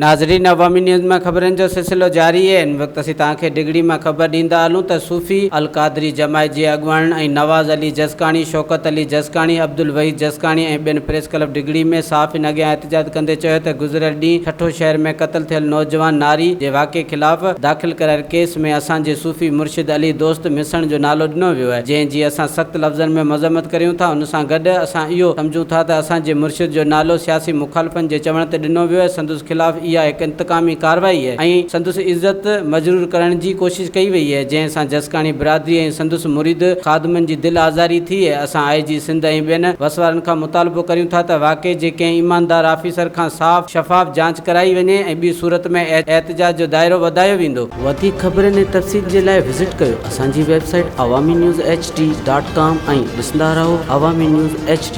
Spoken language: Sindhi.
ناظرين عوامي نيوز مان خبرن جو سلسلو جاري اهي هن وقت اسين توهان کي ڊگهڙي مان خبر ڏيندا هلون ته صوفي القادري جماعت جي اڳواڻن ۽ نواز علي جسڪاڻي، شوڪت علي جسڪاڻي، عبدالوحيد جسڪاڻي ۽ ٻين پريس ڪلب ڊگهڙي ۾ صحافين اڳيان احتجاج ڪندي چيو ته گذريل ڏينهن ٺٽو شهر ۾ قتل ٿيل نوجوان ناري جي واقعي خلاف داخل ڪرايل ڪيس ۾ اسان جي صوفي مرشد علي دوست مسڻ جو نالو ڏنو ويو آهي جنهن جي اسان سخت لفظن ۾ مذمت ڪريون ٿا ان سان گڏ اسان اهو سمجهون ٿا ته اسان جي مرشد جو نالو سياسي مخالفن جي چوڻ تي ڏنو ويو آهي سندس خلاف اها هڪ انتقامي ڪارروائي آهي ۽ سندس عزت مجرور ڪرڻ جي ڪوشش ڪئي وئي آهي جنهن سان جسڪاڻي برادري ۽ سندس مريد خادمن جي دل آزاري ٿي آهي اسان آء جي سنڌ ۽ ٻين وس وارن کان مطالبو ڪريون ٿا ته واقعي جي ڪنهن ايماندار آفيسر کان صاف شفاف جاچ ڪرائي وڃي ۽ ٻي صورت ۾ احتجاج جو دائرو وڌايو ويندو. وڌيڪ خبرن ۽ تفصيل جي لاء وزٽ ڪيو اسان جي website Awami news H D dot com ۽ ڏسندا رهو عوامي نيوز ايڇ ڊي.